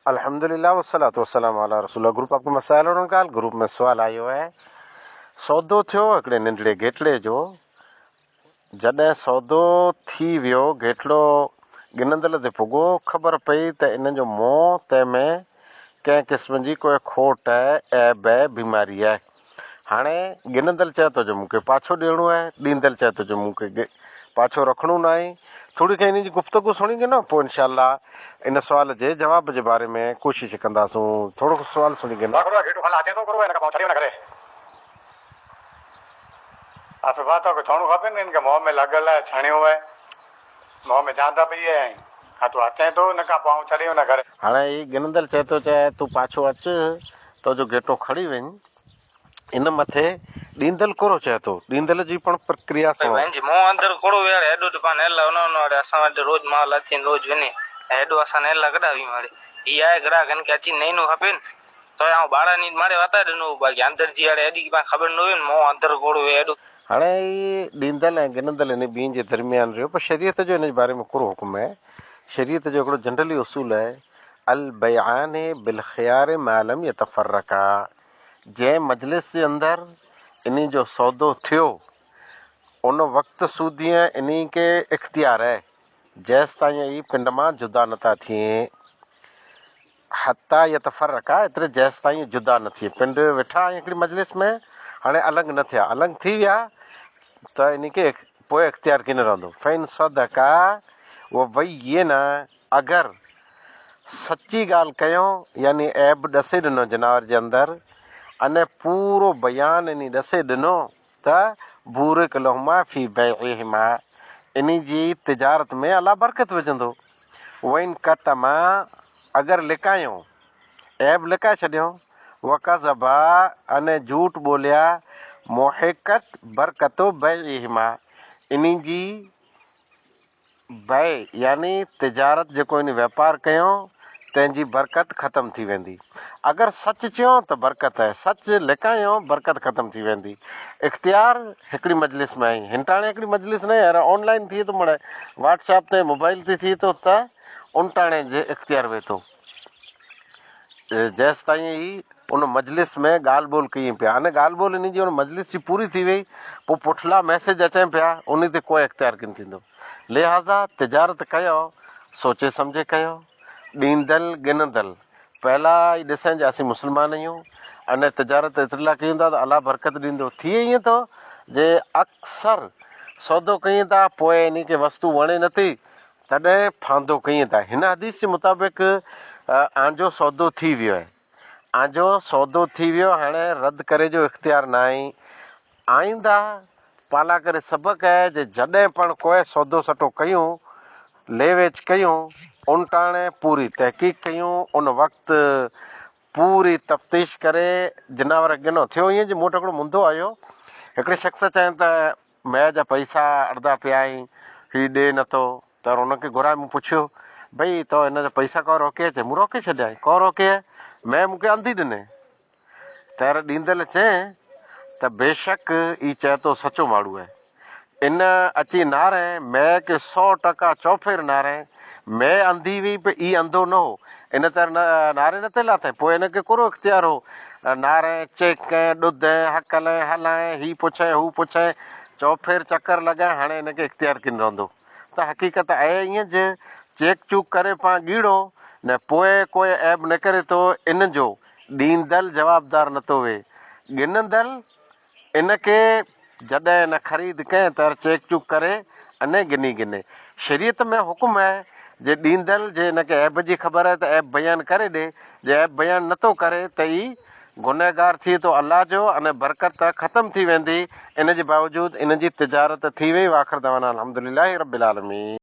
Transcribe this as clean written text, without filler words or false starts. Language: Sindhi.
الحمدلله والصلوة والسلام علي رسول الله گروپ آپ ڪي مسائل اور ان کا حل گروپ ۾ سوال آيو آهي سودو ٿيو هڪڙي ننڍڙي گيٽڙي جو جڏهن سودو ٿي ويو گيٽڙو ڳنندل تي پڳو خبر پئي ته ان جو منهن تنهن ۾ ڪنهن قسم جي ڪوئي کوٽ عيب بيماري آهي هاڻي ڳنندل چئي ٿو جو مون کي پاڇو ڏيڻو آهي، ڏيندل چئي ٿو جو مون کي پاڇو رکڻو ناهي. ٿوري کان انهن جي گفتگو سڻي گهنو پوء انشاء الله ان سوال جي جواب جي باري ۾ ڪوشش ڪنداسون. ٿورو سوال سڻي گهنو. هاڻي هي ڳنندل چئي ٿو چئي تون پاڇو اچ تو جو گهيٽو کڻي وڃ. ان مٿي ڏيندل ڪورو چئي ٿو. ڏيندل جي پڻ پرڪريا ڀئي سڻو. وڃ مون اندر ڪوڙو ويهاڙي ايڏو ته پان نيلا ان ان واڙي اسان وٽ روز مال اچين روز وڃي ۽ ايڏو اسان نيلا ڪڏا ويون واڙي هي آهي گراهڪ هن کي اچي نينو کپين تو آئون ٻاڙا ني ماڙي واتا ڏنو باقي اندر جي اڙي ايڏي پان خبر نه هئي مون اندر ڪوڙو ويهه ايڏو. هاڻي هي ڏيندل ۽ گنندل انهي ٻنهي جي درميان رهيو پر شريعت جو ان جي باري ۾ ڪهڙو حڪم آهي؟ شريعت جو هڪڙو جنرلي اصول آهي البيعان بالخيار ما لم يتفرقا جنهن مجلس جي اندر انهي جو سودو ٿيو ان وقت سوڌيء انهي کي اختيار آهي جيستائين اهي پنڊ مان جدا نه ٿا ٿين حتيٰ يتفرقا ايتري جيستائين جدا نه ٿئي پنڊ ويٺا آهن هڪڙي مجلس ۾ هاڻي الڳ نه ٿيا الڳ ٿي ويا ته انهي کي پوء اختيار ڪين رهندو فإن صدقا وبينا اگر سچي ڳالهه ڪيو يعني عيب ڏسي ڏنو جناور جي اندر اني پورو بيان اني ڏسي ڏنو ته بورڪ لهما في بيعهما اني جي تجارت ۾ الله برڪت وجهندو وان ڪتما اگر لڪايو عيب لڪائي ڇڏيو وڪذبا اني جهوٽ ٻوليا محقت برڪت بيعهما اني جي بيع يعني تجارت جيڪو هن ويپار ڪيو تنهن جي برڪت ختم ٿي ويندي. اگر سچ چيو ته برڪت آهي، سچ لڪايو برڪت ختم ٿي ويندي. اختيار هڪڙي مجلس ۾ آهي، هنٽاڻي هڪڙي مجلس نه يار آن لائن ٿئي ٿو مڙئي واٽس ايپ تي موبائل تي ٿئي ٿو ته انٽاڻي جي اختيار وي ٿو. جيستائين هي ان مجلس ۾ ڳالهه ٻولهه ڪيئي پيا ان ڳالهه ٻولهه انهي جي ان مجلس جي پوري ٿي وئي پوء پٺلا ميسيج اچين پيا انهي تي ڪوئي اختيار ڪين ٿيندو لهٰذا تجارت ڪيو سوچي سمجهي ڪيو ڏيندل ڳنندل پهلا ئي ڏسين جي اسين مسلمان آهيون ان تجارت ايتري لاء ڪيون ٿا ته الله برڪت ڏيندو ٿئي ائين ٿو جي اڪثر سودو ڪيئي ٿا پوء انهي کي وستو وڻي نٿي تڏهن ڦاندو ڪيئن ٿا؟ هن حديث جي مطابق آنجو سودو ٿي ويو آهي. آنجو سودو ٿي ويو هاڻي رد ڪري جو اختيار ناهي. آئنده پالا ڪري سبق آهي جي جڏهن پڻ ڪوئي سودو سٽو ڪيون، لي ويچ ڪيون، ان ٽاڻي پوري تحقيق ڪيون، ان وقت پوري تفتيش ڪري جناور ڳنو ٿيو ائين جي مون وٽ هڪڙو منڌو آيو، هڪڙي شخص چيائين ته مئي جا پئسا اڙدا پيا آهين، هي ڏي نه ٿو. ته هن کي گهرائي مون پڇيو، ڀئي تو هن جا پئسا ڪو روڪي؟ چي مون روڪي ڇڏيا آهن. ڪو روڪي؟ مئي مون کي انڌي ڏني. تير ڏيندل چين ته بيشڪ هي چئي ٿو سچو ماڻهو آهي. ان اچي نارين مئي کي سو ٽڪا چوڦير نارين، مئي انڌي هئي پر هي انڌو نه هو. ان طرح ناري نه ٿي لاٿائين. پوء هن کي ڪهڙو اختيار هو. نارين، چيڪين، ڏڌين، هڪلين، هلائين، هي پڇين، هو پڇين، چوڦير چڪر لڳائين، هاڻي هن کي اختيار ڪين رهندو. ته حقيقت آهي ائين جي چيڪ چوڪ ڪري پان ڳيڙو نه پوء ڪوئي عيب نڪري ٿو ان جو ڏيندل جوابدار نٿو وي. ڳنندل ان کي جڏهن نه خريد ڪنهن طرح چيڪ چوڪ ڪري اني گني گني. شريعت ۾ حڪم آهي جي ڏيندل جي ان کي عيب جي خبر آهي ته عيب بيان ڪري ڏي، جي عيب بيان نٿو ڪري ته ئي گنهگار ٿئي ٿو الله جو اني برڪت ختم ٿي ويندي ان جي باوجود ان جي تجارت ٿي وئي واخر دعوانا الحمدلله رب العالمين.